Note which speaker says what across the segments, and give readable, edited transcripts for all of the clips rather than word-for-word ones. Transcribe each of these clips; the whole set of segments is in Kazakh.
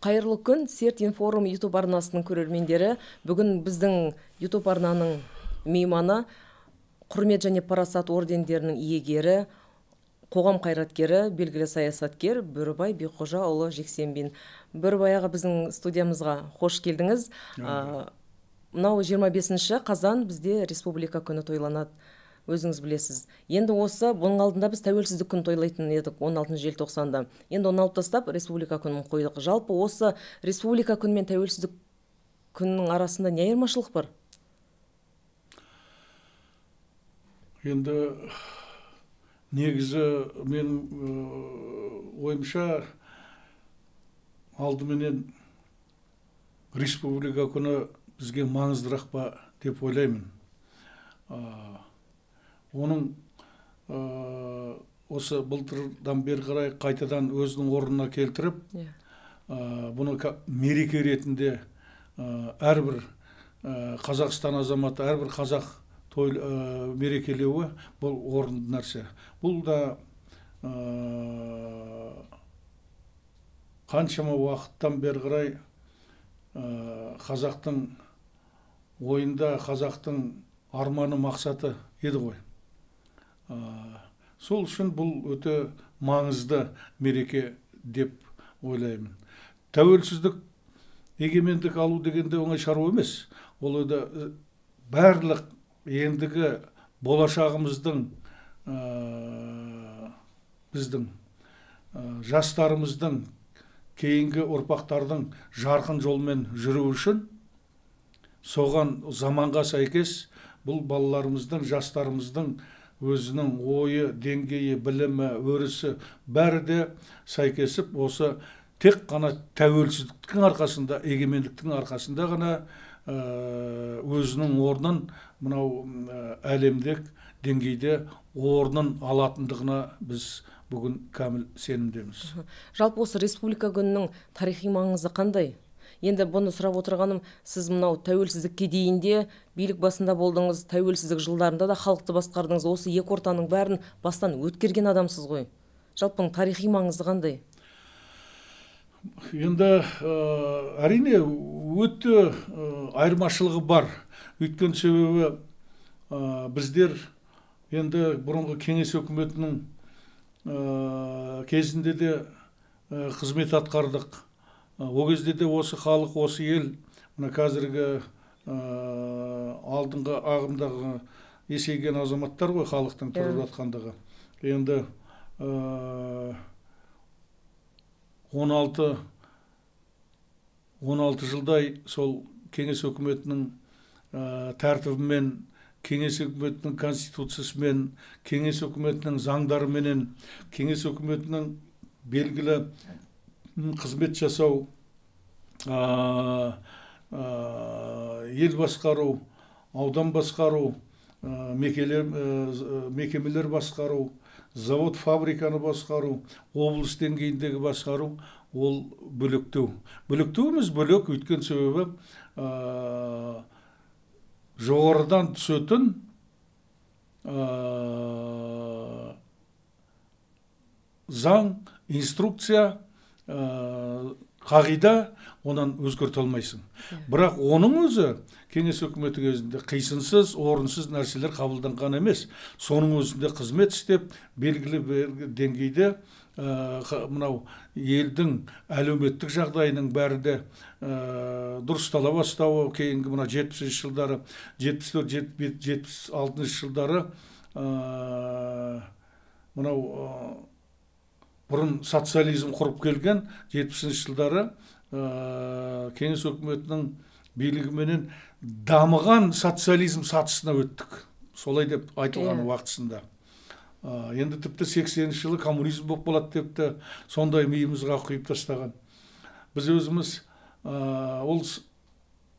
Speaker 1: Қайырлы күн, Серт Информ YouTube арнасының көрермендері. Бүгін біздің YouTube арнаның мейманы Құрмет және Парасат ордендерінің иегері, қоғам қайраткері, белгілі саясаткер Бөрібай Бекқожаұлы Жексенбин. Бөрібай аға, біздің студиямызға қош келдіңіз. Мынау 25 қазан бізде Республика күні тойланады. Өзіңіз білесіз. Енді осы бұның алдында біз тәуелсіздік күн тойлайтын едік 16 желтоқсанда. Енді оны алып тастап Республика күнін қойдық. Жалпы осы Республика күні мен тәуелсіздік күнінің арасында не айырмашылық бар?
Speaker 2: Енді негізі менің ойымша алдыменен Республика күні бізге маңыздырақ па деп ойлаймын. Оның осы былтырдан бері қарай қайтадан өзінің орнына келтіріп, бұны мереке ретінде әрбір Қазақстан азаматы, әрбір қазақ той мерекелеуі бұл орынды нәрсе. Бұл да қаншама уақыттан бері қарай қазақтың ойында, қазақтың арманы, мақсаты еді ғой. Сол үшін бұл өте маңызды мереке деп ойлаймын. Тәуелсіздік, егемендік алу дегенде оңай шаруа емес. Ол өте барлық ендігі болашағымыздың, біздің жастарымыздың, кейінгі ұрпақтардың жарқын жолмен жүру үшін соған заманға сәйкес бұл балаларымыздың, жастарымыздың өзінің ойы, деңгейі, білімі, өрісі бәрі де сәйкесіп, осы тек қана тәуелсіздіктің арқасында, егемендіктің арқасында ғана өзінің орнын мынау әлемдік деңгейде орнын алатындығына біз бүгін кәміл сенімдеміз.
Speaker 1: Жалпы осы Республика күнінің тарихи маңызы қандай? Енді бұны сұрап отырғаным, сіз мынау тәуелсіздікке дейін де билік басында болдыңыз, тәуелсіздік жылдарында да халықты басқардыңыз, осы екі ортаның бәрін бастан өткерген адамсыз ғой. Жалпы тарихи маңызы қандай?
Speaker 2: Енді әрине өте айырмашылығы бар. Өйткені себебі біздер енді бұрынғы кеңес өкіметінің кезінде де қызмет атқардық. О кезде де осы халық, осы ел, мына қазіргі алдыңғы ағымдағы есейген азаматтар ғой халықтың тұрып жатқандығы. Енді 16 жылдай сол кеңес өкіметінің тәртібімен, кеңес өкіметінің конституциясымен, кеңес өкіметінің заңдарыменен, кеңес өкіметінің белгілі қызмет жасау, ел басқару, аудан басқару, мекемелер басқару, завод, фабриканы басқару, облыс деңгейіндегі басқару, ол бөлектеу. Бөлектеуіміз бөлек, өйткені себебі жоғарыдан түсетін заң, инструкция, қағида, онан өзгерте алмайсың. Бірақ оның өзі кеңес өкіметі кезінде қисынсыз, орынсыз нәрселер қабылданған емес. Соның өзінде қызмет істеп, белгілі бір деңгейде мынау елдің әлеуметтік жағдайының бәрі де дұрыстала бастауы, кейінгі мына 70 жылдары, 74, 76 жылдары мынау бұрын социализм құрып келген 70 жылдары кеңес өкіметінің билігіменен дамыған социализм сатысына өттік. Солай деп айтылған уақытысында. Енді тіпті 80 жылы коммунизм болып болады деп те сондай миымызға құйып тастаған. Біз өзіміз ол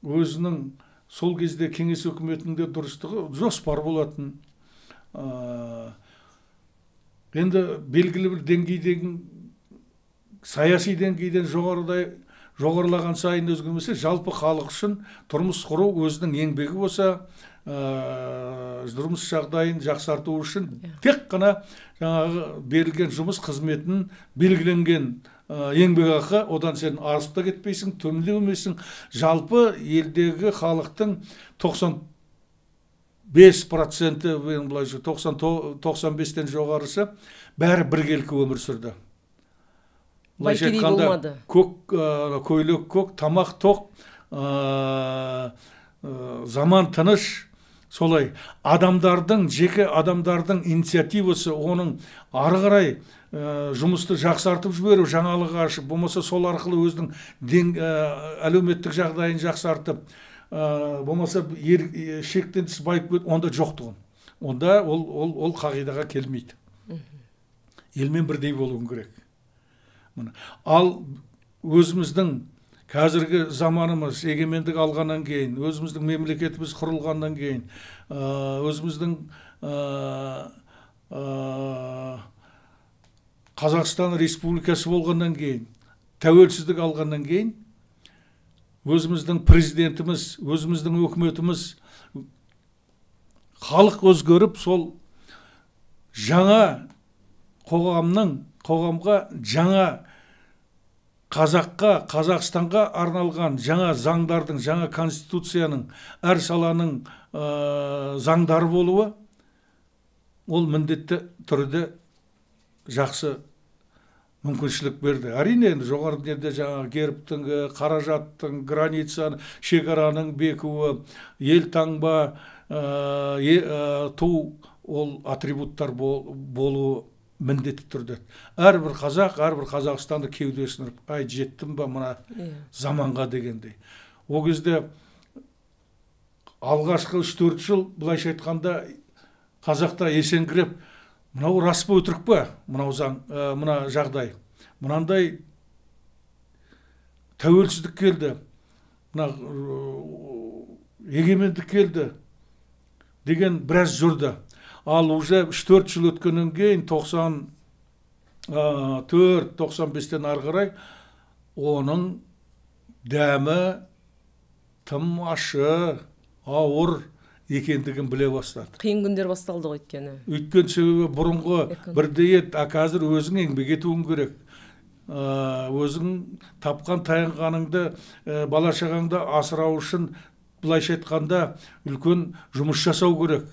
Speaker 2: өзінің сол кезде кеңес өкіметінің де дұрыстығы жоспар болатын. Енді белгілі бір деңгейден, саяси деңгейден жоғарылаған сайын өзгермесе, жалпы халық үшін тұрмыс құру өзінің еңбегі болса, тұрмыс жағдайын жақсарту үшін тек қана жаңағы берілген жұмыс қызметін белгіленген еңбекақы, одан сен асып та кетпейсің, төмендемейсің. Жалпы елдегі халықтың 95%, былайша 95-тен жоғарысы бәрі біркелкі өмір сүрді. Былайша айтқанда, көк көйлек көк, тамақ тоқ, заман тыныш. Солай адамдардың, жеке адамдардың инициативасы, оның ары қарай жұмысты жақсартып жіберу, жаңалық ашып, болмаса сол арқылы өзінің әлеуметтік жағдайын жақсартып, болмаса шектен тыс байып кету, онда жоқтығын. Онда ол қағидаға келмейді. Елмен бірдей болуың керек. Ал өзіміздің қазіргі заманымыз егемендік алғаннан кейін, өзіміздің мемлекетіміз құрылғаннан кейін, өзіміздің Қазақстан Республикасы болғаннан кейін, тәуелсіздік алғаннан кейін, өзіміздің президентіміз, өзіміздің өкіметіміз, халық өзгеріп, сол жаңа қоғамға жаңа қазаққа, Қазақстанға арналған жаңа заңдардың, жаңа конституцияның, әр саланың заңдары болуы, ол міндетті түрде жақсы мүмкіншілік берді. Әрине, енді жоғары жерде жаңа гербтің, қаражаттың, границаның, шекараның бекуі, ел таңба, ту, ол атрибуттар болуы міндетті түрде. Әрбір қазақ, әрбір Қазақстанды кеудесін ұрып, ай, жеттім ба мына заманға дегендей. О кезде алғашқы 3-4 жыл, былайша айтқанда, қазақта есеңгіреп, мынау рас па, өтірік па, мынау заң, мына жағдай. Мынандай тәуелсіздік келді, мына егемендік келді деген біраз жүрді. Ал уже 3-4 жыл өткеннен кейін, 94-95-тен ары қарай, оның дәмі тым ашы, ауыр екендігін біле бастады.
Speaker 1: Қиын күндер басталды ғой өйткені.
Speaker 2: Өйткені себебі бұрынғы бірдей ет, а қазір өзің еңбек етуің керек. Өзің тапқан таянғаныңды, бала шағаңды асырау үшін, былайша айтқанда, үлкен жұмыс жасау керек.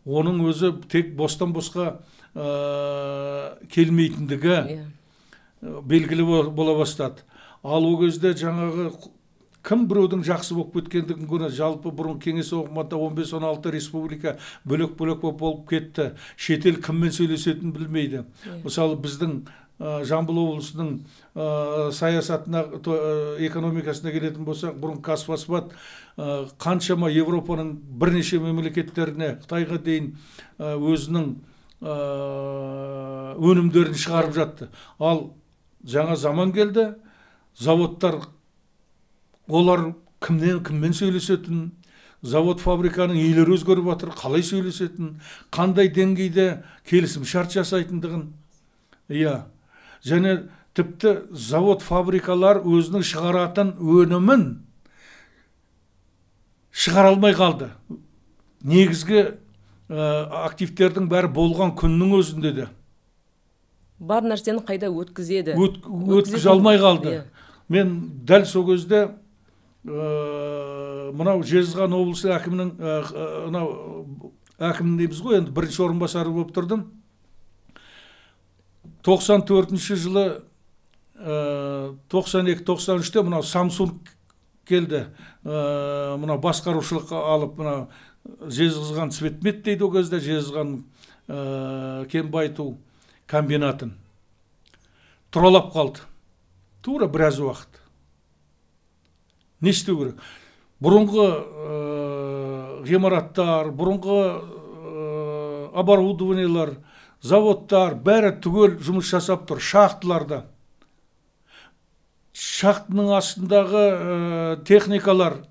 Speaker 2: Оның өзі тек бостан босқа келмейтіндігі белгілі бола бастады. Ал ол кезде жаңағы кім біреудің жақсы болып кеткендігін көреді. Жалпы бұрын Кеңес өкіметінде 15-16 республика бөлек-бөлек болып кетті. Шетел кіммен сөйлесетінін білмейді. Мысалы, біздің Жамбыл облысының саясатына, экономикасына келетін болсақ, бұрын Казфосфат қаншама Европаның бірнеше мемлекеттеріне, Қытайға дейін өзінің өнімдерін шығарып жатты. Ал жаңа заман келді, заводтар, олар кіммен сөйлесетін, завод фабриканың иелері өзгеріп жатыр, қалай сөйлесетін, қандай деңгейде келісім шарт жасайтындығын. Иә. Және тіпті завод фабрикалар өзінің шығаратын өнімін шығара алмай қалды. Негізгі активтердің бәрі болған күннің өзінде де.
Speaker 1: Бар нәрсені қайда өткізеді?
Speaker 2: Өткізе алмай қалды. Мен дәл сол кезде мынау Жезқазған облысы әкімінің, мынау әкім дейміз ғой, енді бірінші орынбасары болып тұрдым. 94 жылы, 92-93-те мынау Samsung келді, мынау басқарушылыққа алып, мынау Жезқазған Цветмет дейді ол кезде, Жезқазған кен байыту комбинатын тұралап қалды. Тура біраз уақыт. Не істеу керек? Бұрынғы ғимараттар, бұрынғы оборудованиелар, заводтар бәрі түгел жұмыс жасап тұр, шахталарда. Шахтының астындағы техникалар,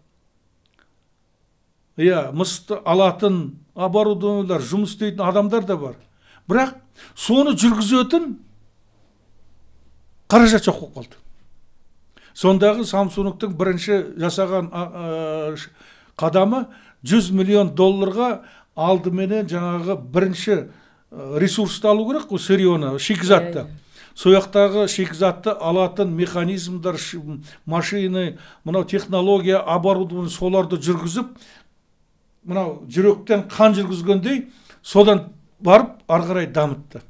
Speaker 2: иә, мысты алатын оборудованиелар, жұмыс істейтін адамдар да бар. Бірақ соны жүргізетін қаражат жоқ болып қалды. Сондағы Samsung'тың бірінші жасаған қадамы 100 миллион долларға алдыменен жаңағы бірінші ресурсты алу керек қой, сырьёны, шикізатты. Сол жақтағы шикізатты алатын механизмдар, машины, мынау технология, оборудование, соларды жүргізіп, мынау жүректен қан жүргізгендей, содан барып ары қарай дамытты.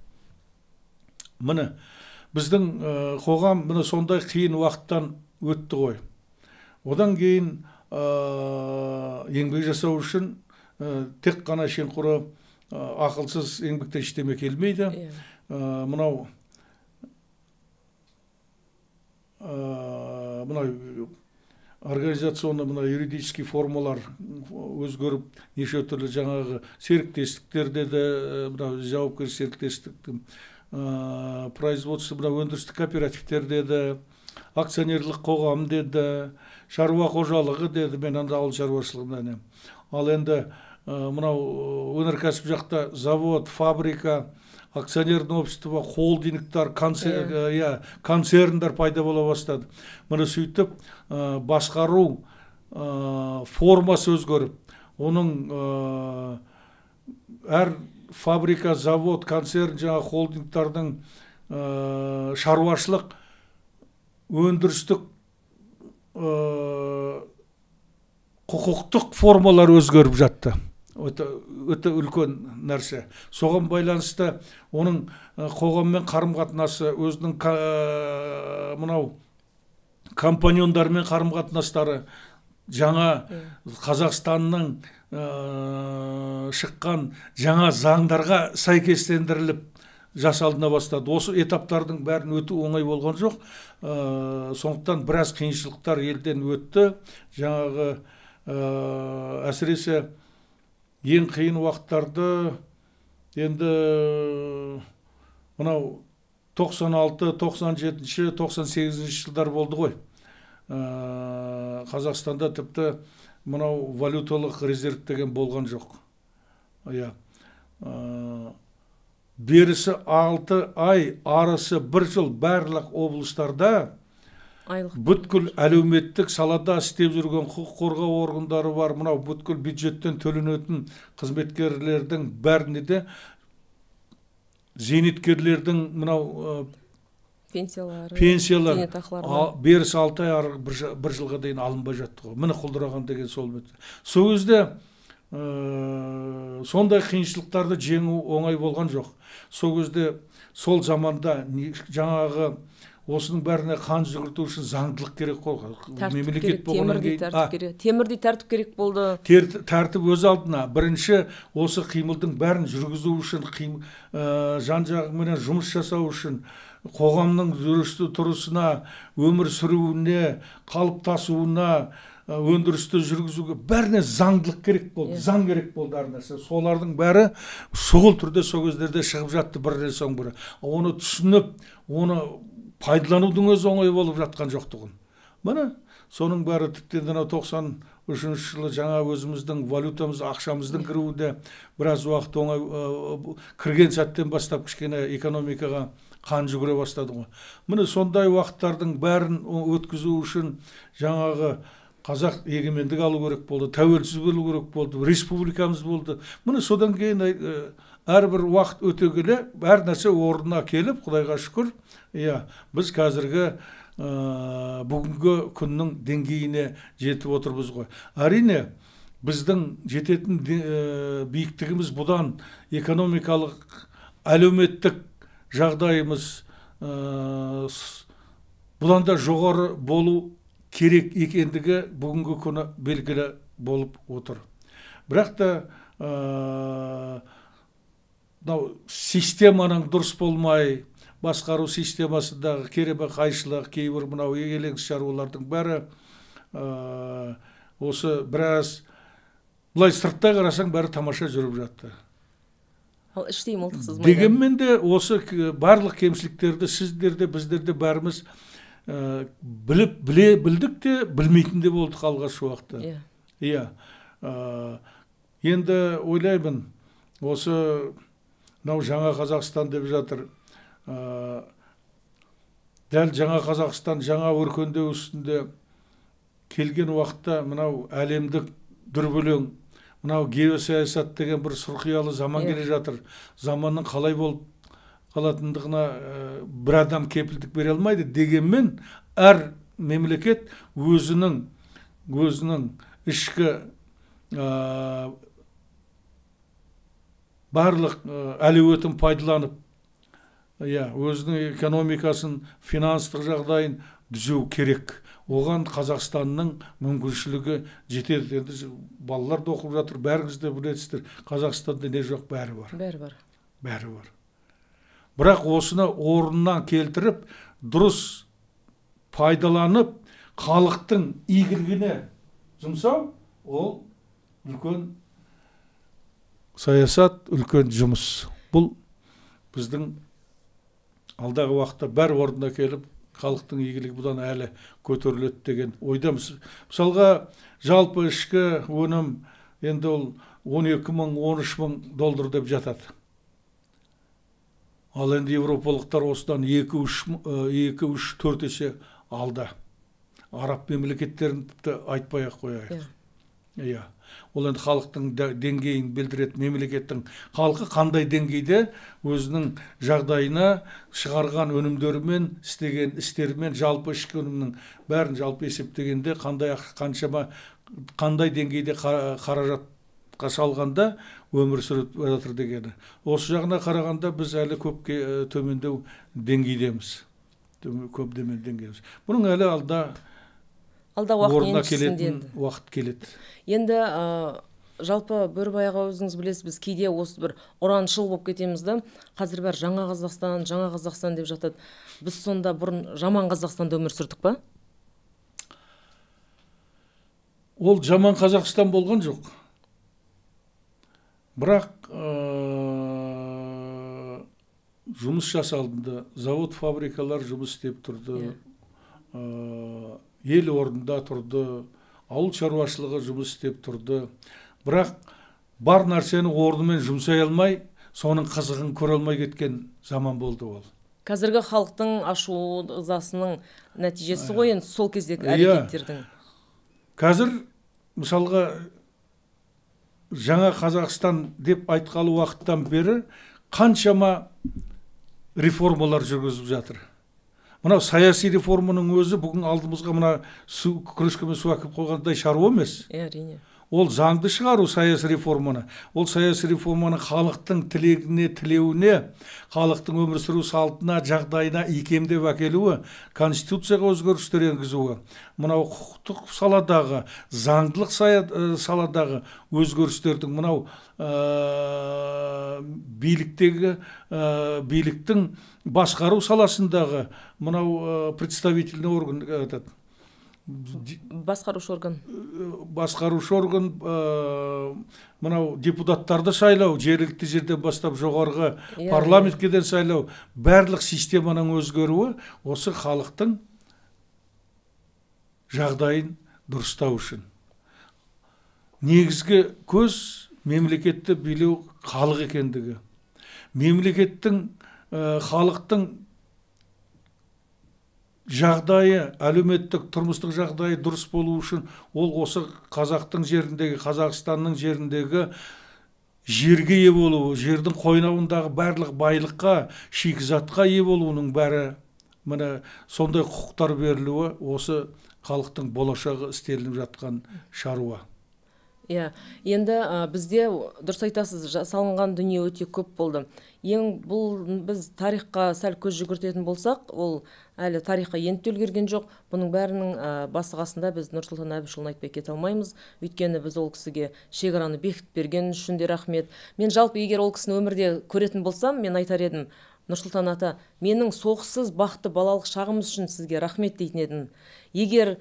Speaker 2: Міне, біздің қоғам міне сондай қиын уақыттан өтті ғой. Одан кейін еңбек жасау үшін тек қана шенқұры ақылсыз еңбектен ештеме келмейді. Мынау организационный, мына юридический формалар өзгеріп, неше түрлі жаңағы серіктестіктер деді, мынау жауапкершілік серіктестік, производство, мынау өндірістік кооперативтер деді, акционерлік қоғам деді, шаруа қожалығы деді, мен анда ауыл шаруашылығында. Ал енді мынау өнеркәсіп жақта завод, фабрика, акционерное общество, холдингтар, концерндар пайда бола бастады. Міне сөйтіп басқару формасы өзгеріп, оның әр фабрика, завод, концерн, жаңа холдингтардың шаруашылық, өндірістік, құқықтық формалар өзгеріп жатты. Өте үлкен нәрсе. Соған байланысты оның қоғаммен қарым-қатынасы, өзінің мынау компаньондармен қарым-қатынастары жаңа Қазақстанның шыққан жаңа заңдарға сәйкестендіріліп жасалына бастады. Осы этаптардың бәрін өту оңай болған жоқ. Сондықтан біраз қиыншылықтар елден өтті. Жаңағы әсіресе ең қиын уақыттарды енді мынау 96, 97, 98 жылдар болды ғой. Қазақстанда тіпті мынау валюталық резерв деген болған жоқ. Берісі 6 ай, арысы 1 жыл барлық облыстарда бүткіл әлеуметтік салада істеп жүрген құқық қорғау органдары бар, мынау бүткіл бюджеттен төленетін қызметкерлердің бәріне де зейнеткерлердің мынау
Speaker 1: пенсиялары,
Speaker 2: берісі 6 ай, ары 1 жылға дейін алынбай жатты ғой. Міне құлдыраған деген сол. Сол кезде сондай қиыншылықтарды жеңу оңай болған жоқ. Сол кезде, сол заманда жаңағы осының бәріне қан жүгірту үшін заңдылық керек қой. Мемлекет болғаннан кейін
Speaker 1: темірдей тәртіп керек болды.
Speaker 2: Тәртіп өз алдына. Бірінші осы қимылдың бәрін жүргізу үшін, жан-жағымен жұмыс жасау үшін, қоғамның жүрісі тұрысына, өмір сүруіне, қалыптасуына, өндірісті жүргізуге бәріне заңдылық керек болды, заң керек болды әр нәрсе. Солардың бәрі шұғыл түрде сол кездерде шығып жатты бірінен соң бірі. Оны түсініп, оны пайдаланудың өзі оңай болып жатқан жоқтығын. Міне, соның бәрі тіптен 93 жылы жаңа өзіміздің валютамыз, ақшамыздың кіруі біраз уақыт оңай кірген сәттен бастап кішкене экономикаға қан жүгіре бастады ғой. Міне сондай уақыттардың бәрін өткізу үшін жаңағы қазақ егемендік алу керек болды, тәуелсіз болу керек болды, республикамыз болды. Міне содан кейін әрбір уақыт өте келе, әр нәрсе орнына келіп, Құдайға шүкір, біз қазіргі бүгінгі күннің деңгейіне жетіп отырмыз ғой. Әрине, біздің жететін биіктігіміз бұдан экономикалық, әлеуметтік жағдайымыз бұдан да жоғары болу керек екендігі бүгінгі күні белгілі болып отыр. Бірақ та системаның дұрыс болмай, басқару системасындағы керемет қайшылық, кейбір мынау елеңсіз шаруалардың бәрі осы біраз былай сырттай қарасаң бәрі тамаша жүріп жатты.
Speaker 1: Ал іштей мылтықсыз майдан.
Speaker 2: Дегенмен де осы барлық кемшіліктерді сіздер де, біздер де бәріміз білдік те, білмейтін де болдық алғашқы уақытта. Иә. Енді ойлаймын, осы мынау жаңа Қазақстан деп жатыр. Дәл жаңа Қазақстан, жаңа өркендеу үстінде келген уақытта мынау әлемдік дүрбелең, мынау геосаясат деген бір сұрқиялы заман келе жатыр. Заманның қалай болып қалатындығына бір адам кепілдік бере алмайды. Дегенмен әр мемлекет өзінің ішкі барлық әлеуетін пайдаланып, өзінің экономикасын, финанстық жағдайын түзеу керек. Оған Қазақстанның мүмкіншілігі жетеді. Енді балалар да оқып жатыр, бәріңіз де білесіздер, Қазақстанда не жоқ, бәрі бар.
Speaker 1: Бәрі бар.
Speaker 2: Бәрі бар. Бірақ осыны орнынан келтіріп, дұрыс пайдаланып, халықтың игілігіне жұмсау, ол үлкен саясат, үлкен жұмыс. Бұл біздің алдағы уақытта бәрі орнына келіп, халықтың игілігі бұдан әлі көтеріледі деген ойдамыз. Мысалға, жалпы ішкі өнім енді ол 12 мың, 13 мың доллар деп жатады. Ал енді европалықтар осыдан 2-3, 4 есе алда. Араб мемлекеттерін тіпті айтпай ақ қояйық. Иә. Ол енді халықтың деңгейін білдіреді, мемлекеттің халқы қандай деңгейде өзінің жағдайына шығарған өнімдерімен, істеген істерімен, жалпы ішкі өнімнің бәрін жалпы есептегенде қандай қаншама қандай деңгейде қаражатқа салғанда өмір сүріп жатыр дегені. Осы жағына қарағанда біз әлі көп төмендеу деңгейдеміз. Көп төмен деңгейдеміз. Бұның әлі алда
Speaker 1: уақыт келетін
Speaker 2: уақыт келеді.
Speaker 1: Енді жалпы Бөрібай аға, өзіңіз білесіз, біз кейде осы бір ұраншыл болып кетеміз да, қазір бәрі жаңа Қазақстан, жаңа Қазақстан деп жатады. Біз сонда бұрын жаман Қазақстанда өмір сүрдік па?
Speaker 2: Ол жаман Қазақстан болған жоқ. Бірақ жұмыс жасалынды, завод, фабрикалар жұмыс істеп тұрды. Ел орнында тұрды, ауыл шаруашылығы жұмыс істеп тұрды. Бірақ бар нәрсені орнымен жұмсай алмай, соның қызығын көре алмай кеткен заман болды ол.
Speaker 1: Қазіргі халықтың ашу ызасының нәтижесі ғой енді сол кездегі әрекеттердің.
Speaker 2: Қазір мысалға жаңа Қазақстан деп айтқалы уақыттан бері қаншама реформалар жүргізіп жатыр. Мынау саяси реформаның өзі бүгін алдымызға мына күрішкемен су әкеліп қойғандай шаруа емес.
Speaker 1: Әрине.
Speaker 2: Ол заңды шығару саяси реформаны. Ол саяси реформаны халықтың тілегіне, тілеуіне, халықтың өмір сүру салтына, жағдайына икемдеп әкелуі, конституцияға өзгерістер енгізуі, мынау құқықтық саладағы, заңдылық саладағы өзгерістердің, мынау биліктегі, биліктің басқару саласындағы мынау представительный орган, этот,
Speaker 1: басқарушы орган.
Speaker 2: Басқарушы орган, мынау депутаттарды сайлау, жергілікті жерден бастап жоғарғы парламентке дейін сайлау, барлық системаның өзгеруі осы халықтың жағдайын дұрыстау үшін. Негізгі көз мемлекетті билеу халық екендігі. Мемлекеттің, халықтың жағдайы, әлеуметтік, тұрмыстық жағдайы дұрыс болу үшін ол осы қазақтың жеріндегі, Қазақстанның жеріндегі жерге ие болуы, жердің қойнауындағы барлық байлыққа, шикізатқа ие болуының бәрі, міне сондай құқықтар берілуі осы халықтың болашағы істелініп жатқан шаруа.
Speaker 1: Иә, енді бізде дұрыс айтасыз, жасалынған дүние өте көп болды. Ең бұл біз тарихқа сәл көз жүгіртетін болсақ, ол әлі тарихқа еніп те үлгерген жоқ. Бұның бәрінің басы қасында біз Нұрсұлтан Әбішұлын айтпай кете алмаймыз. Өйткені біз ол кісіге шекараны бекітіп берген үшін де рахмет. Мен жалпы егер ол кісіні өмірде көретін болсам, мен айтар едім, Нұрсұлтан ата, менің соғыссыз бақытты балалық шағымыз үшін сізге рахмет дейтін едім. Егер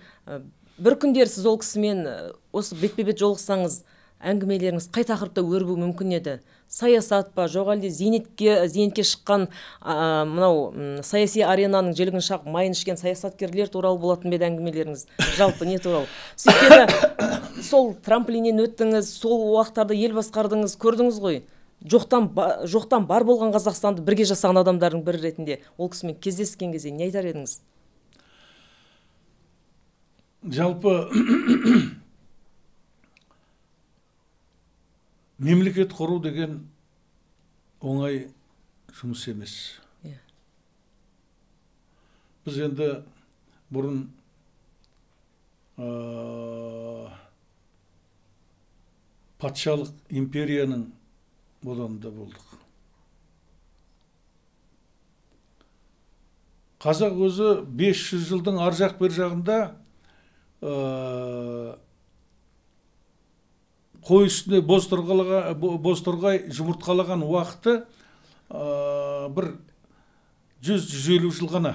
Speaker 1: бір күндер сіз ол кісімен осы бетпе-бет жолықсаңыз, әңгімелеріңіз қай тақырыпта өрбуі мүмкін еді? Саясат па, жоқ әлде зейнетке шыққан мынау саяси аренаның желігін шағып майын ішкен саясаткерлер туралы болатын ба еді әңгімелеріңіз? Жалпы не туралы? Өйткені сол трамплиннен өттіңіз, сол уақыттарда ел басқардыңыз, көрдіңіз ғой. Жоқтан бар болған Қазақстанды бірге жасаған адамдардың бірі ретінде ол кісімен кездескен кезде не айтар едіңіз?
Speaker 2: Жалпы мемлекет құру деген оңай жұмыс емес. Біз енді бұрын патшалық империяның боданында болдық. Қазақ өзі 500 жылдың ар жақ бер жағында қой үстіне бозторғай жұмыртқалаған уақыты бір 100-150 жыл ғана.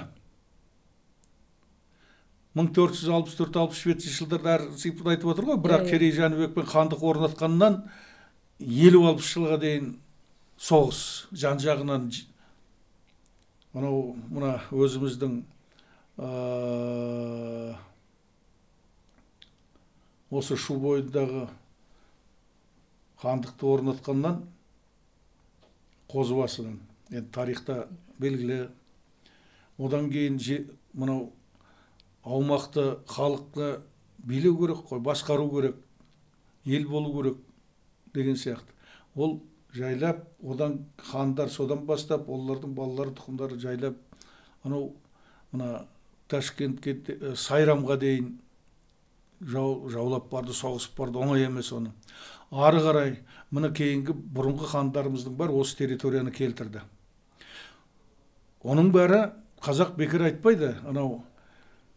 Speaker 2: 1464-67 жылдарда әр сипат айтып отыр ғой, бірақ Керей Жәнібек пен хандық орнатқаннан 50-60 жылға дейін соғыс жан-жағынан мынау мына өзіміздің осы Шу бойындағы хандықты орнатқаннан Қозыбасының енді тарихта белгілі. Одан кейін мынау аумақты, халықты билеу керек қой, басқару керек, ел болу керек деген сияқты. Ол жайлап, одан хандар содан бастап, олардың балалары, тұқымдары жайлап анау мына Ташкентке, Сайрамға дейін жаулап барды, соғысып барды, оңай емес оны. Ары қарай мына кейінгі бұрынғы хандарымыздың бәрі осы территорияны келтірді. Оның бәрі қазақ бекер айтпайды, анау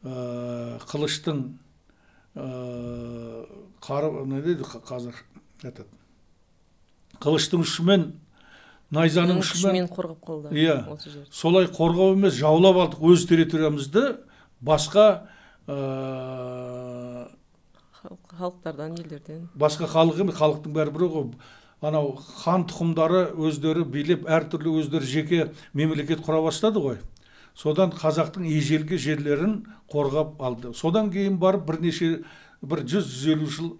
Speaker 2: қылыштың қары, не дейді қазір, этот, қылыштың ұшымен, найзаның ұшымен
Speaker 1: қорғап қалды.
Speaker 2: Иә, солай қорғау емес, жаулап алдық өз территориямызды басқа
Speaker 1: халықтардан, елдерден.
Speaker 2: Басқа халық емес, халықтың бәрі бір ғой. Анау хан тұқымдары өздері билеп, әртүрлі өздері жеке мемлекет құра бастады ғой. Содан қазақтың ежелгі жерлерін қорғап алды. Содан кейін барып бірнеше, бір 100-150 жыл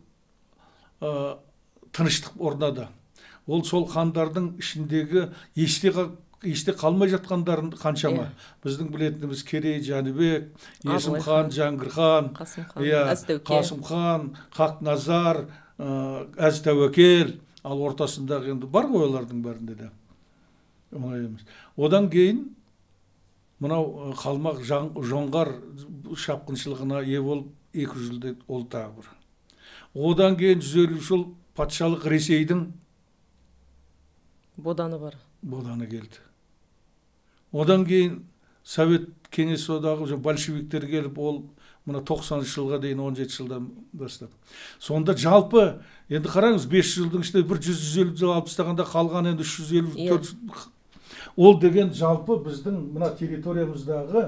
Speaker 2: тыныштық орнады. Ол сол хандардың ішіндегі есте қалмай жатқандарын қаншама. Біздің білетініміз Керей, Жәнібек, Есім хан, Жәңгір хан, Қасым хан, Хақназар, Әз Тәуекел, ал ортасындағы енді бар ғой олардың бәрінде де. Оңай емес. Одан кейін мынау қалмақ жоңғар шапқыншылығына ие болып 200 жылда ол тағы бір. Одан кейін 150 жыл патшалық Ресейдің
Speaker 1: боданы бар.
Speaker 2: Боданы келді. Одан кейін Совет Кеңес Одағы, большевиктер келіп, ол мына 90 жылға дейін 17 жылдан бастап. Сонда жалпы, енді қараңыз, 500 жылдың ішінде бір 150 жыл алып тастағанда қалған енді 354. Ол деген жалпы біздің мына территориямыздағы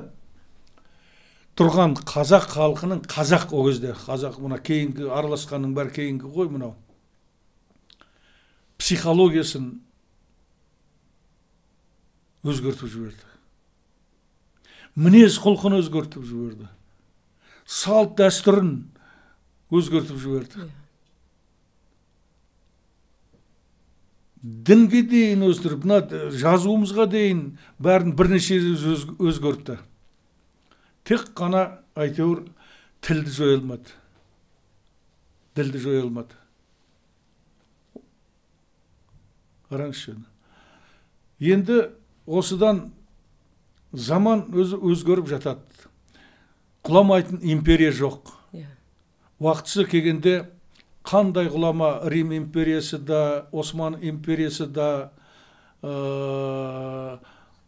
Speaker 2: тұрған қазақ халқының, қазақ о кезде, қазақ мына кейінгі араласқанның бәрі кейінгі ғой мынау. Психологиясын өзгертіп жіберді. Мінез құлқын өзгертіп жіберді. Салт дәстүрін өзгертіп жіберді. Дінге дейін өзгертіп, мына жазуымызға дейін бәрін бірнеше өзгертті. Тек қана әйтеуір тілді жоя алмады. Тілді жоя алмады. Қараңызшы. Енді осыдан заман өзі өзгеріп жатады. Құламайтын империя жоқ. Уақытысы келгенде қандай құлама Рим империясы да, Осман империясы да,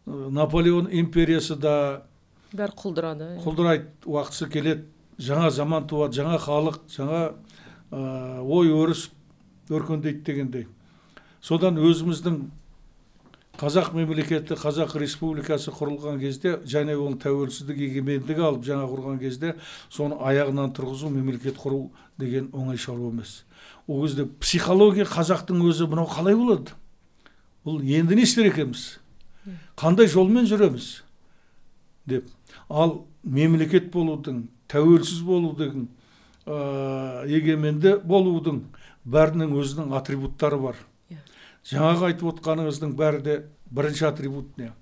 Speaker 2: Наполеон империясы да
Speaker 1: бәрі құлдырады.
Speaker 2: Құлдырайды, уақытысы келеді, жаңа заман туады, жаңа халық, жаңа ой өріс өркендейді дегендей. Содан өзіміздің Қазақ мемлекеті, Қазақ республикасы құрылған кезде, және оның тәуелсіздік егемендігі алып жаңа құрған кезде, соны аяғынан тұрғызу, мемлекет құру деген оңай шаруа емес. Ол кезде психология қазақтың өзі мынау қалай болады? Бұл енді не істер екенбіз? Қандай жолмен жүреміз? Деп. Ал мемлекет болудың, тәуелсіз болудың, егеменді болудың бәрінің өзінің атрибуттары бар. Жаңағы айтып отқаныңыздың бәрі де бірінші атрибут не?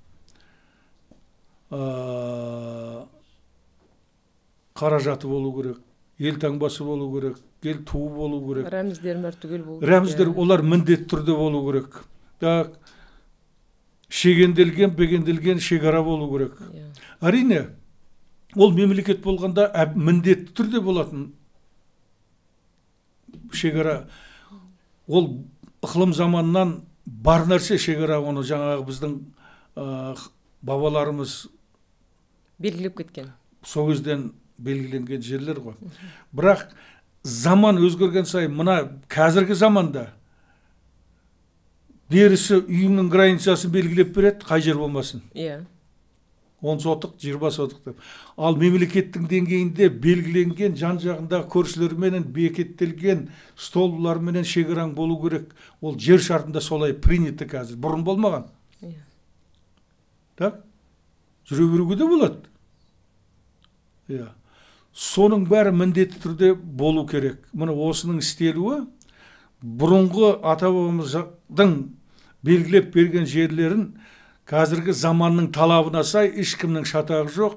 Speaker 2: Қаражаты болу керек, ел таңбасы болу керек, ел туы болу керек.
Speaker 1: Рәміздер бәрі түгел болу керек.
Speaker 2: Рәміздер олар міндетті түрде болу керек. Так, Шегенделген, бегенделген шекара болу керек. Әрине, ол мемлекет болғанда міндетті түрде болатын шекара. Ол ықылым заманнан бар нәрсе шекара, оны жаңағы біздің бабаларымыз
Speaker 1: белгілеп кеткен.
Speaker 2: Сол кезден белгіленген жерлер ғой. Бірақ заман өзгерген сайын, мына қазіргі заманда берісі үйіңнің границасын белгілеп береді, қай жер болмасын.
Speaker 1: Иә.
Speaker 2: 10 сотық, 20 сотық деп. Ал мемлекеттің деңгейінде белгіленген жан-жағындағы көршілерменен бекеттелген столбыларменен шекараң болу керек. Ол жер шартында солай принято қазір. Бұрын болмаған.
Speaker 1: Иә.
Speaker 2: Так? Жүре беруге де болады. Иә. Соның бәрі міндетті түрде болу керек. Міне осының істелуі бұрынғы ата-бабамыздың белгілеп берген жерлерін қазіргі заманның талабына сай ешкімнің шатағы жоқ.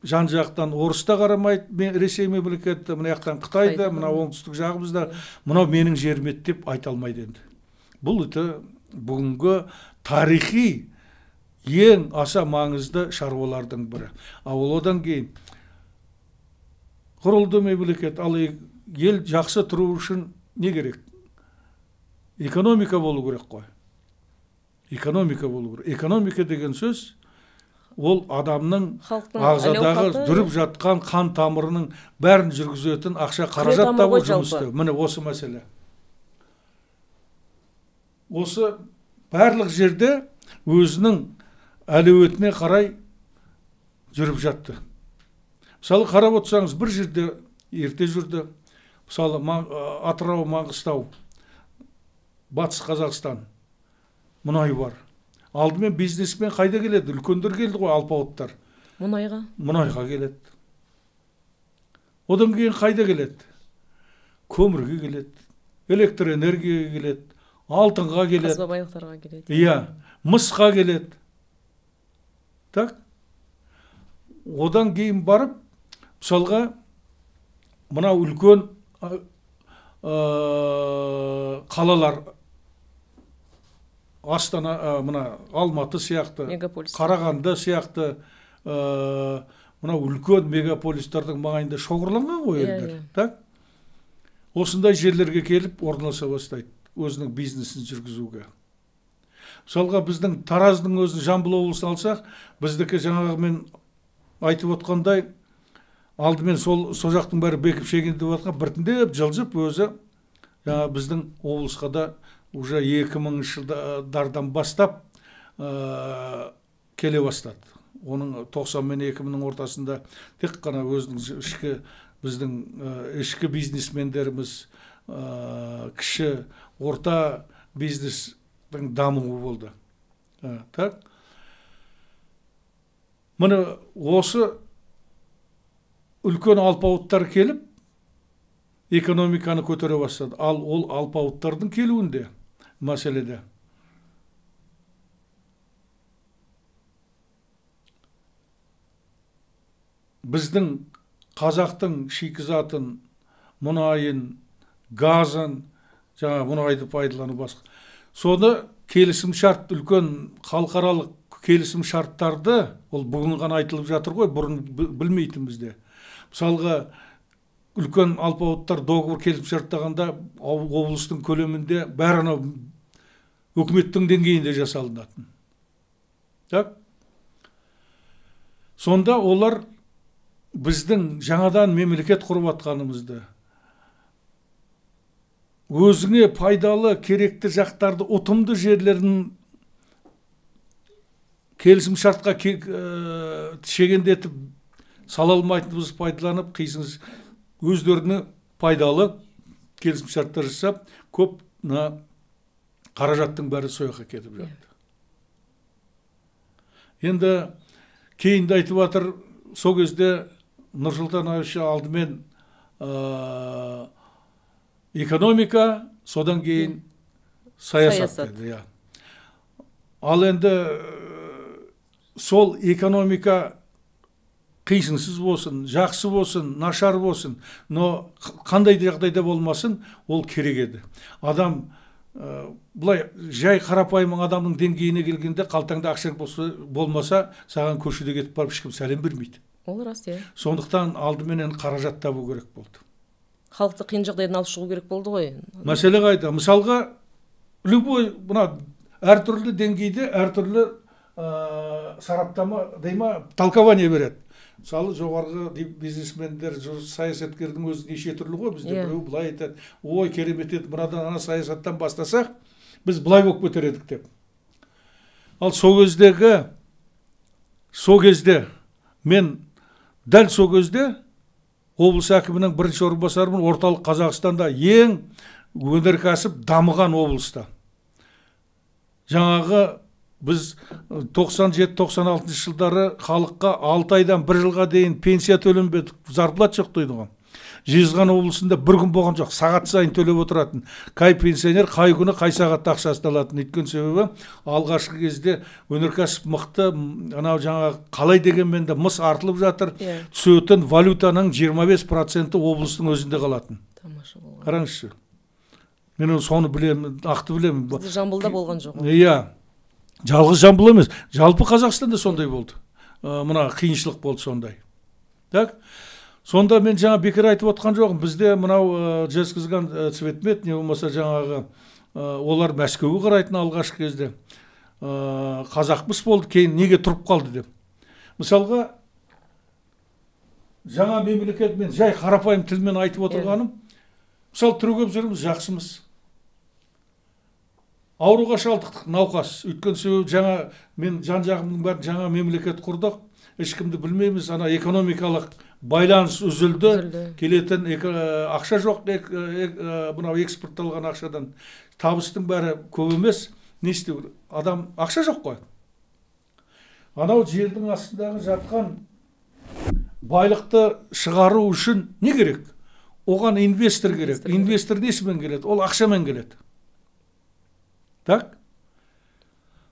Speaker 2: Жан-жақтан орыс та қарамайды, Ресей мемлекеті, мына жақтан Қытай да, мына оңтүстік жағымызда, мынау менің жерім еді деп айта алмайды енді. Бұл өте бүгінгі тарихи ең аса маңызды шаруалардың бірі. Ал одан кейін құрылды мемлекет, ал ел жақсы тұру үшін не керек? Экономика болу керек қой. Экономика болу керек. Экономика деген сөз ол адамның ағзадағы жүріп жатқан қан тамырының бәрін жүргізетін ақша қаражат табу жұмыс істеу. Міне осы мәселе. Осы барлық жерде өзінің әлеуетіне қарай жүріп жатты. Мысалы, қарап отырсаңыз, бір жерде ерте жүрді. Мысалы, Атырау, Маңғыстау, Батыс Қазақстан мұнай бар. Алдымен бизнесмен қайда келеді? Үлкендер келді ғой, алпауыттар.
Speaker 1: Мұнайға?
Speaker 2: Мұнайға келеді. Одан кейін қайда келеді? Көмірге келеді, электр энергияға келеді, алтынға келеді.
Speaker 1: Қазба байлықтарға келеді.
Speaker 2: Иә, мысқа келеді. Так? Одан кейін барып, мысалға, мынау үлкен қалалар, Астана, мына Алматы сияқты,
Speaker 1: мегаполис,
Speaker 2: Қарағанды сияқты, мынау үлкен мегаполистердің маңайында шоғырланған ғой елдер. Так? Осындай жерлерге келіп орналаса бастайды өзінің бизнесін жүргізуге. Мысалға, біздің Тараздың өзін, Жамбыл облысын алсақ, біздікі жаңағы мен айтып отқандай, алдымен сол жақтың бәрі бекіп шегіндеп жатқан, біртіндеп жылжып өзі жаңа біздің облысқа да уже 2000 жылдардан бастап келе бастады. Оның 90 мен 2000-ның ортасында тек қана өзінің ішкі, біздің ішкі бизнесмендеріміз, кіші, орта бизнестің дамуы болды. Так? Міне осы үлкен алпауыттар келіп, экономиканы көтере бастады. Ал ол алпауыттардың келуінде мәселеде біздің қазақтың шикізатын, мұнайын, газын, жаңа мұнайды пайдалану басқа. Соны келісім шарт, үлкен халықаралық келісім шарттарды, ол бүгін ғана айтылып жатыр ғой, бұрын білмейтін бізде. Мысалға, үлкен алпауыттар договор келісім шарттағанда облыстың көлемінде бәрі анау үкіметтің деңгейінде жасалынатын. Так? Сонда олар біздің жаңадан мемлекет құрып атқанымызды, өзіңе пайдалы, керекті жақтарды, ұтымды жерлерін келісім шартқа шегендетіп сала алмайтынымызды пайдаланып, қисынсыз өздеріне пайдалы келісім шарттар жасап, көп қаражаттың бәрі сол жаққа кетіп жатты. Енді кейінде айтып жатыр, сол кезде Нұрсұлтан Әбішұлы алдымен экономика, содан кейін саясат деді. Ал енді сол экономика қисынсыз болсын, жақсы болсын, нашар болсын, но қандай жағдайда болмасын, ол керек еді. Адам Былай жай қарапайым адамның деңгейіне келгенде қалтаңда ақша болмаса, саған көшеде кетіп барып ешкім сәлем бермейді.
Speaker 1: Ол рас, иә.
Speaker 2: Сондықтан алдыменен қаражат табу керек болды.
Speaker 1: Халықты қиын жағдайдан алып шығу керек болды ғой.
Speaker 2: Мәселе қайда? Мысалға, любой мына әртүрлі деңгейде әртүрлі сараптама дей ма, толкование береді. Мысалы, жоғарғы бизнесмендер, саясаткердің өзі неше түрлі ғой бізде.
Speaker 1: Иә.
Speaker 2: Біреу былай айтады, ой, керемет еді, мынадан ана саясаттан бастасақ, біз былай болып кетер едік деп. Ал сол кезде мен дәл сол кезде облыс әкімінің бірінші орынбасарымын, орталық Қазақстанда ең өнеркәсіп дамыған облыста. Жаңағы біз 97-96 жылдары халыққа 6 айдан 1 жылға дейін пенсия төленбеді, зарплат жоқ дейді ғой. Жезқазған облысында бір күн болған жоқ, сағат сайын төлеп отыратын. Қай пенсионер қай күні қай сағатта ақшасын алатын. Өйткені себебі алғашқы кезде өнеркәсіп мықты, анау жаңағы қалай дегенмен де мыс артылып жатыр, түсетін валютаның 25% облыстың өзінде қалатын.
Speaker 1: Тамаша болған.
Speaker 2: Қараңызшы. Мен соны білемін, нақты білемін.
Speaker 1: Бізде Жамбылда болған жоқ.
Speaker 2: Иә. Жалғыз Жамбыл емес, жалпы Қазақстанда сондай болды. Мына қиыншылық болды сондай. Так? Сонда мен жаңа бекер айтып отқан жоқпын. Бізде мынау Жезқазған цветмет, не болмаса жаңағы олар Мәскеуге қарайтын алғашқы кезде. Қазақмыс болды, кейін неге тұрып қалды деп. Мысалға, жаңа мемлекет, мен жай қарапайым тілмен айтып отырғаным, мысалы, түрегеп жүрміз, жақсымыз. Ауруға шалдықтық, науқас. Өйткені себебі жаңа, мен жан-жағымның бәрін жаңа мемлекет құрдық, ешкімді білмейміз, ана экономикалық байланыс үзілді, келетін ақша жоқ, мынау экспортталған ақшадан табыстың бәрі көп емес, не істеу керек? Адам ақша жоқ қой. Анау жердің астындағы жатқан байлықты шығару үшін не керек? Оған инвестор керек. Инвестор несімен келеді? Ол ақшамен келеді. Так?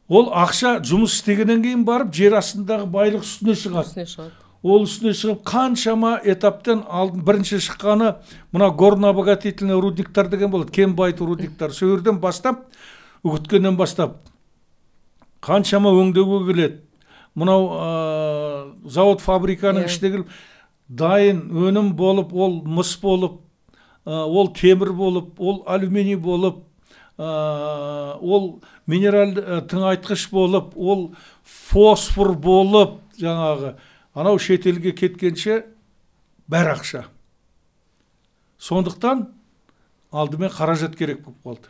Speaker 2: Ол ақша жұмыс істегеннен кейін барып жер астындағы байлық үстіне шығады. Ол үстіне шығып қаншама этаптан алдын бірінші шыққаны мына горно-обогатительный рудниктар деген болады, кен байыту рудниктар. Сол жерден бастап, үгіткеннен бастап қаншама өңдеуге келеді. Мынау завод фабриканың ішіне келіп дайын өнім болып, ол мыс болып, ол темір болып, ол алюминий болып, ол минерал тыңайтқыш болып, ол фосфор болып, жаңағы анау шетелге кеткенше бәрі ақша. Сондықтан алдымен қаражат керек болып қалды.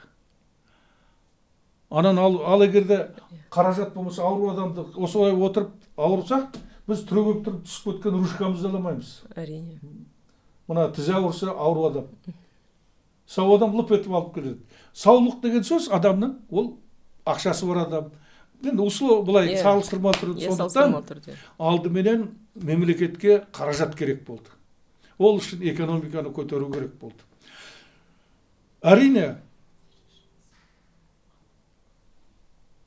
Speaker 2: Анан ал егер де қаражат болмаса, ауру адамды осылай отырып ауырсақ, біз түрегеп тұрып түсіп кеткен ручкамызды ала алмаймыз.
Speaker 1: Әрине.
Speaker 2: Мына тізе ауырса ауру адам. Сау адам лып етіп алып келеді. Саулық деген сөз адамның, ол ақшасы бар адам. Енді осы былай салыстырмалы түрде, сондықтан алдыменен мемлекетке қаражат керек болды. Ол үшін экономиканы көтеру керек болды. Әрине,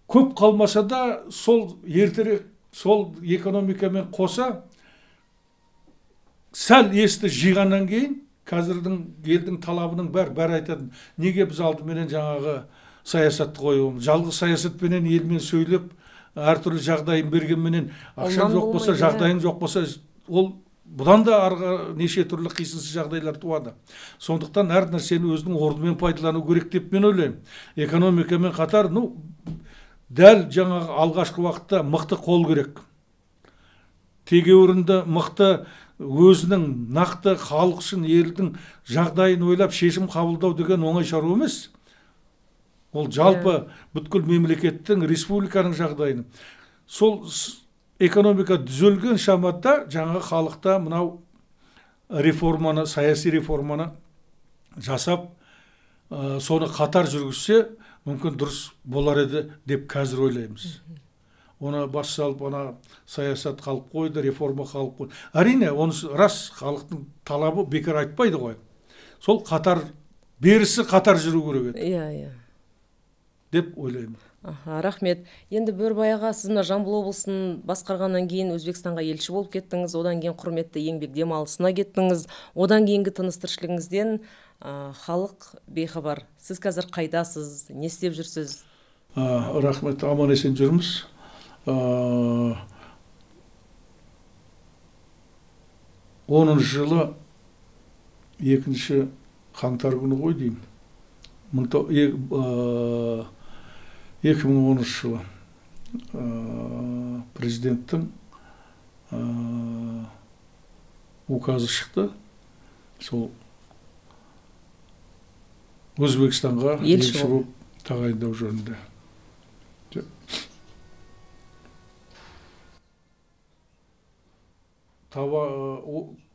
Speaker 2: көп қалмаса да сол ертерек сол экономикамен қоса сәл есті жиғаннан кейін қазірдің елдің талабының бәрі айтатын. Неге біз алдыменен жаңағы саясатты қоюымыз? Жалғыз саясатпенен елмен сөйлеп, әртүрлі жағдайын бергенменен ақшаң жоқ болса, жағдайың жоқ болса, ол бұдан да арғы неше түрлі қисынсыз жағдайлар туады. Сондықтан әр нәрсені өзінің орнымен пайдалану керек деп мен ойлаймын. Экономикамен қатар, ну, дәл жаңағы алғашқы уақытта мықты қол керек. Тегеурінді мықты өзінің нақты халық үшін елдің жағдайын ойлап шешім қабылдау деген оңай шаруа емес. Ол жалпы бүткіл мемлекеттің, республиканың жағдайын. Сол экономика түзелген шамада жаңа халықта мынау реформаны, саяси реформаны жасап, соны қатар жүргізсе, мүмкін дұрыс болар еді деп қазір ойлаймыз. Оны бас салып, ана саясат қалып қойды, реформа қалып қойды. Әрине, онысы рас, халықтың талабы бекер айтпайды ғой. Сол қатар, берісі қатар жүру керек еді.
Speaker 1: Иә, иә.
Speaker 2: деп ойлаймын.
Speaker 1: Аха, рахмет. Енді Бөрібай аға, сіз мына Жамбыл облысын басқарғаннан кейін Өзбекстанға елші болып кеттіңіз, одан кейін құрметті еңбек демалысына кеттіңіз, одан кейінгі тыныс тіршілігіңізден халық бейхабар. Сіз қазір қайдасыз, не істеп жүрсіз?
Speaker 2: Рахмет, аман есен жүрміз. 10 жылы 2 қаңтар күні ғой деймін. 2010 жылы президенттің указы шықты. Сол Өзбекстанға елші болып тағайындау жөнінде.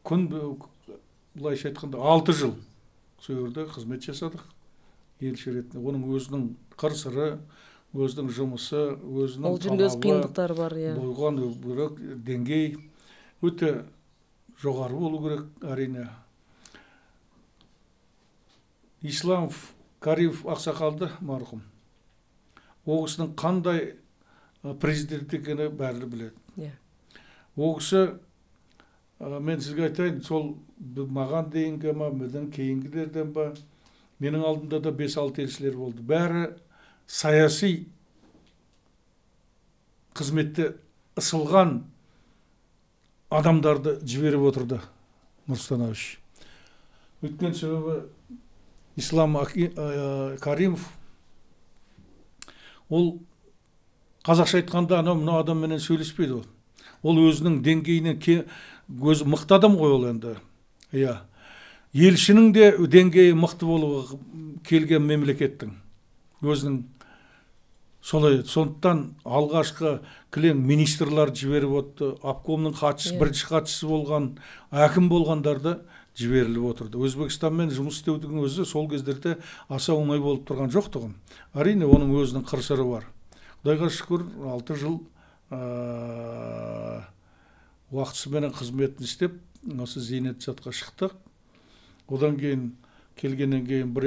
Speaker 2: Күн былайша айтқанда 6 жыл сол жерде қызмет жасадық елші ретінде. Оның өзінің қыр-сыры, өзінің жұмысы, өзінің
Speaker 1: ол жерде өз қиындықтары бар, иә.
Speaker 2: Болған бөлек деңгей өте жоғары болу керек, әрине. Исламов Каримов ақсақалды марқұм. Ол кісінің қандай президент екені бәрі біледі.
Speaker 1: Иә.
Speaker 2: Ол кісі, мен сізге айтайын, сол маған дейінгі ма, менен кейінгілерден ба, менің алдымда да 5-6 елшілер болды. Бәрі саяси қызметте ысылған адамдарды жіберіп отырды Нұрсұлтан Әбішевич. Өйткені себебі Ислам Каримов ол қазақша айтқанда анау мынау адамменен сөйлеспейді ол. Ол өзінің деңгейінен өзі мықты адам ғой ол енді. Иә. Елшінің де деңгейі мықты болуға келген мемлекеттің өзінің солай. Сондықтан алғашқы кілең министрлар жіберіп отты, обкомның хатшысы, бірінші хатшысы болған, әкім болғандарды жіберіліп отырды. Өзбекстанмен жұмыс істеудің өзі сол кездерде аса оңай болып тұрған жоқтығын. Әрине, оның өзінің қыр-сыры бар. Құдайға шүкір, 6 жыл уақытысыменен қызметін істеп, осы зейнет жасқа шықтық. Одан кейін келгеннен кейін бір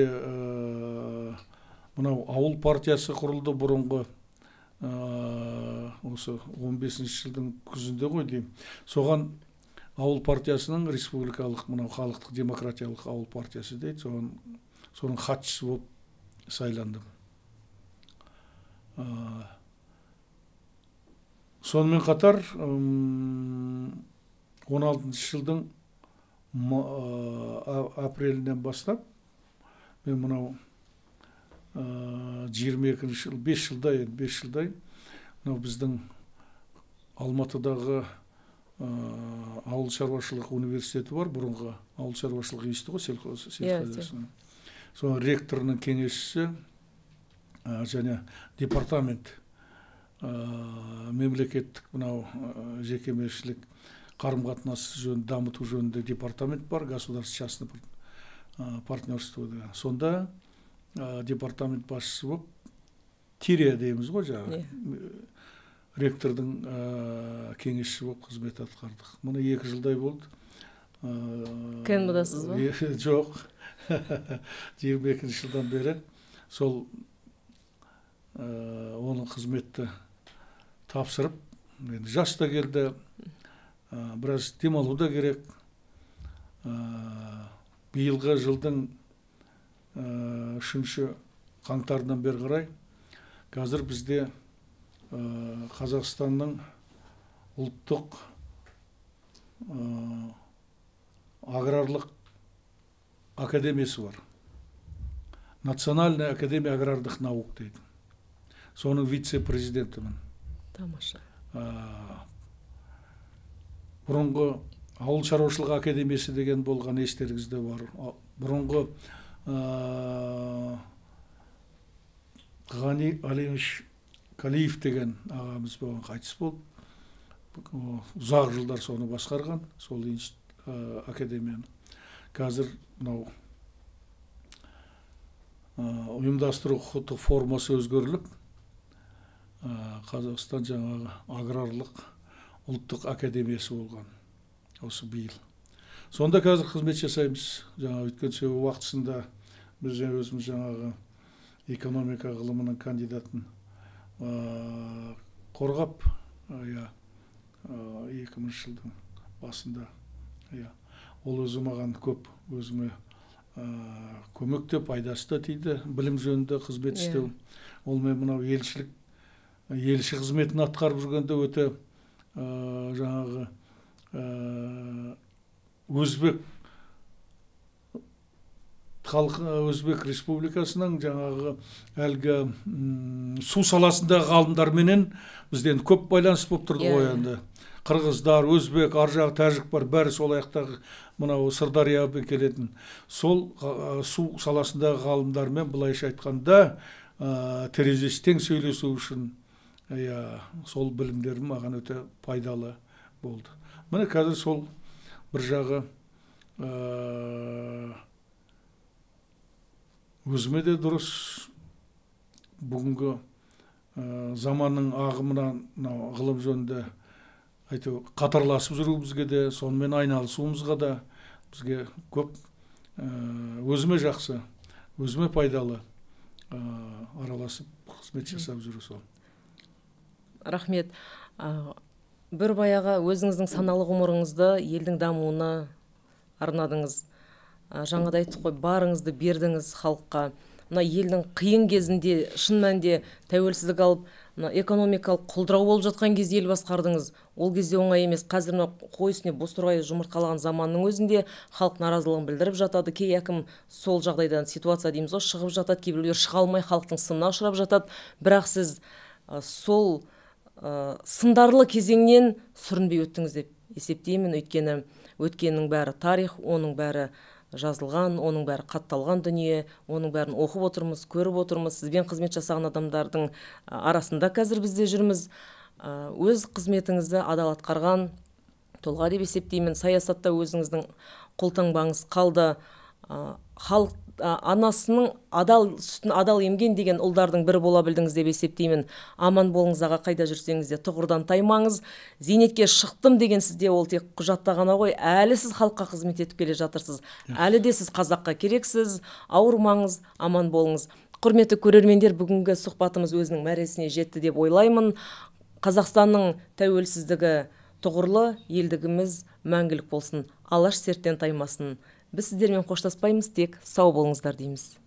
Speaker 2: мынау ауыл партиясы құрылды бұрынғы осы 15 жылдың күзінде ғой деймін. Соған ауыл партиясының республикалық мынау халықтық демократиялық ауыл партиясы дейді, соның хатшысы болып сайландым. Сонымен қатар 16 жылдың апрелінен бастап мен мынау 22 жыл, 5 жылдай, 5 жылдай мынау біздің Алматыдағы ауыл шаруашылық университеті бар, бұрынғы ауыл шаруашылық институты ғой, сельхозхозяйственный. Соның ректорының кеңесшісі және департамент мемлекеттік мынау жекеменшілік қарым-қатынас жөнінде дамыту жөнінде департамент бар, государственно-частный партнерство деген. Сонда департамент басшысы болып Тирия дейміз ғой жаңағы, ректордың кеңесшісі болып қызмет атқардық. Мұны 2 жылдай болды.
Speaker 1: КНБ-дасыз ба?
Speaker 2: Жоқ. 22 жылдан бері сол оның қызметті тапсырып, енді жас та келді, біраз демалу да керек. Биылғы жылдың 3 қаңтарынан бері қарай қазір бізде Қазақстанның ұлттық аграрлық академиясы бар. Национальная академия аграрных наук дейді. Соның вице-президентімін.
Speaker 1: Тамаша.
Speaker 2: Бұрынғы ауыл шаруашылығы академиясы деген болған, естеріңізде бар. Бұрынғы Ғани Алимович Калиев деген ағамыз болған, қайтыс болды. Ұзақ жылдар соны басқарған, сол академияны. Қазір мынау ұйымдастыру құқықтық формасы өзгеріліп, Қазақстан жаңағы аграрлық ұлттық академиясы болған осы биыл. Сонда қазір қызмет жасаймыз. Жаңа өткен себебі уақытысында біз өзіміз жаңағы Экономика ғылымының кандидатын қорғап, иә, 2000 жылдың басында, иә. Ол өзі маған көп өзіме көмек те, пайдасы да тиді, білім жөнінде қызмет істеу. Ол мен мынау елшілік, елші қызметін атқарып жүргенде өте жаңағы өзбек халқы, Өзбек Республикасының жаңағы әлгі су саласындағы ғалымдарменен бізде енді көп байланыс болып тұрды ғой енді. Қырғыздар, өзбек, ар жағы тәжік бар, бәрі сол аяқтағы мынау Сырдариямен келетін. Сол су саласындағы ғалымдармен былайша айтқанда терезесі тең сөйлесу үшін, иә, сол білімдерім маған өте пайдалы болды. Міне қазір сол бір жағы өзіме де дұрыс, бүгінгі заманның ағымына мынау ғылым жөнінде әйтеуір қатарласып жүруімізге де, сонымен айналысуымызға да бізге көп өзіме жақсы, өзіме пайдалы араласып қызмет жасап жүру сол.
Speaker 1: Рахмет. Бір баяғы өзіңіздің саналы ғұмырыңызды елдің дамуына арнадыңыз. Жаңа да айттық қой, барыңызды бердіңіз халыққа. Мына елдің қиын кезінде, шын мәнінде тәуелсіздік алып, мына экономикалық құлдырау болып жатқан кезде ел басқардыңыз. Ол кезде оңай емес. Қазір мына қой үстіне бозторғай жұмыртқалаған заманның өзінде халық наразылығын білдіріп жатады. Кей әкім сол жағдайдан, ситуация дейміз ғой, шығып жатады, кейбіреулер шыға алмай халықтың сынына ұшырап жатады. Бірақ сіз сол сындарлы кезеңнен сүрінбей өттіңіз деп есептеймін. Өйткені өткеннің бәрі тарих, оның бәрі жазылған, оның бәрі қатталған дүние, оның бәрін оқып отырмыз, көріп отырмыз. Сізбен қызмет жасаған адамдардың арасында қазір бізде жүрміз. Өз қызметіңізді адал атқарған тұлға деп есептеймін. Саясатта өзіңіздің қолтаңбаңыз қалды. Халық анасының адал сүтін адал емген деген ұлдардың бірі бола білдіңіз деп есептеймін. Аман болыңыз аға, қайда жүрсеңіз де тұғырдан таймаңыз. Зейнетке шықтым деген сізде ол тек құжатта ғана ғой, әлі сіз халыққа қызмет етіп келе жатырсыз. Әлі де сіз қазаққа керексіз. Ауырмаңыз, аман болыңыз. Құрметті көрермендер, бүгінгі сұхбатымыз өзінің мәресіне жетті деп ойлаймын. Қазақстанның тәуелсіздігі тұғырлы, елдігіміз мәңгілік болсын. Алаш серттен таймасын. Біз сіздермен қоштаспаймыз, тек сау болыңыздар дейміз.